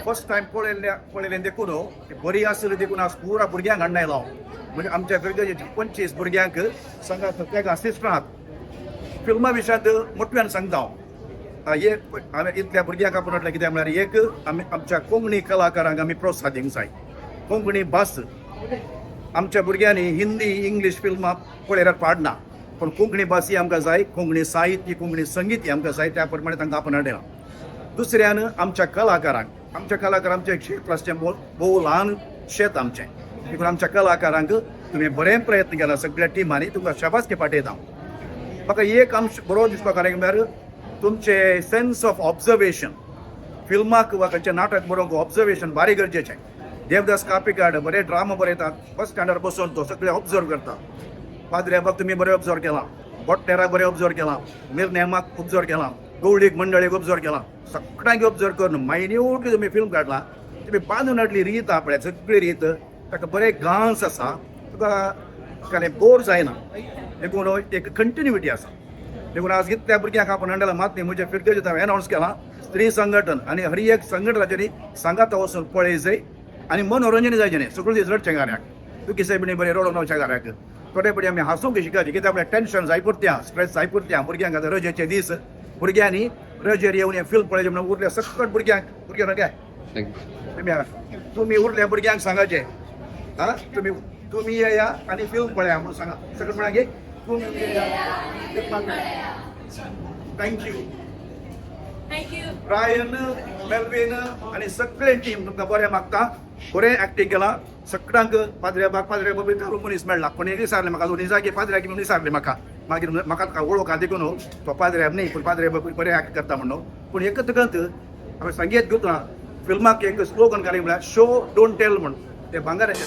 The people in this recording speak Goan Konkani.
फर्स्ट टायम पळयल्ल्या पळयलें देखून ती बरी आसली देखून आज पुरा भुरग्यांक हाडून आयलो हांव. म्हणजे आमच्या फिरगजेच्या 25 भुरग्यांक सांगा सगळ्यांक असिस्टंट आहात. फिल्मा विशयांत मोठ्यान सांगता हांव. एक हांवें इतल्या भुरग्यांक आपोवन हाडलें कित्याक म्हळ्यार एक आमी आमच्या कोंकणी कलाकारांक आमी प्रोत्साहन दिवंक जाय. कोंकणी भास आमच्या भुरग्यांनी हिंदी इंग्लीश फिल्मां पळयल्यार पाडना, पूण कोंकणी भास ही आमकां जाय, कोंकणी साहित्य, कोंकणी संगीत ही आमकां जाय. त्या प्रमाणे तांकां आपोवन हाडला. दुसऱ्यान आमच्या कलाकारांक, आमच्या कलाकार आमचें एक क्षेत्र आसचें भोव ल्हान शेत आमचें. देखून आमच्या कलाकारांक तुमी बरें प्रयत्न केला सगळ्या टिमांनी, तुमकां शाबासकी पाठयता. म्हाका एक अंश बरो दिसपाक लागलें म्हळ्यार तुमचें सेन्स ऑफ ऑब्जर्वेशन. फिल्माक वा खंयचें नाटक बरोवंक ऑब्जर्वेशन भारी गरजेचें. देवदास कापिकाड बरे ड्रामा बरयतात. बस स्टँडार बसून तो सगळें ऑब्जर्व करता. पाद्र्याबाक तुमी बरें ऑब्जर्व केलां, बोट्टेराक बरें ऑब्जर्व केलां, मिरनेमाक ऑब्जर्व केलां, गवळीक मंडळीक ऑब्जर्व केलां. सगळ्यांक ऑब्जर्व करून मायन्यूटली तुमी फिल्म काडला. तुमी बांदून हाडली रीत आहा पळय, सगळी रीत ताका बरें गांस आसा. तुका काय बोर जायना, देखून एक कंटिन्युटी आसा. देखून आज इतल्या भुरग्यांक आपोवन हाडला. मात न्ही, म्हज्या फिरगेजेत हांवें अनावन्स केलां, स्त्री संघटन आनी हर एक संघटनाचेर सांगाता वचून पळय जाय आनी मनोरंजन जायचें न्ही. सगळें दीस रडचें घाऱ्याक तुकी सायबिणी बरें रडोवन वचचें घाऱ्याक. थोडे पडी आमी हांसूंक शिकायचें, कित्याक आपल्याक टेन्शन जाय पुरत्या, स्ट्रेस जाय पुरत्या. भुरग्यांक आतां रजेचे दीस, भुरग्यांनी रजेर येवन हें फिल्म पळयचें म्हणून उरल्या सकट भुरग्यांक, भुरग्यांक काय तुमी तुमी उरल्या भुरग्यांक सांगाचें, हा, तुमी तुमी येया आनी फिल्म पळया म्हणून सांगा. सगळें म्हणा की तुमी येया. Thank you. Thank you. Ryan, Melvin आनी सगळे टीम तुमकां बरें मागता. बरें एक्टींग केलां सगळ्यांक. पाद्र्याबाक, पाद्र्या बी मनीस मेळ्ळा. कोणी विचारलें म्हाका, दोनी जागे पाद्र्याक म्हणून विचारलें म्हाका. मागीर म्हाका ताका वळख देखून तो पाद्र्याब न्ही, पूण पाद्र्याब बरें एक्ट करता म्हणून. पूण एकच तुका हांवें संगीत घेतला, फिल्माक एक स्लोगन घाली म्हळ्यार शो don't tell म्हणून. ते भांगराचें.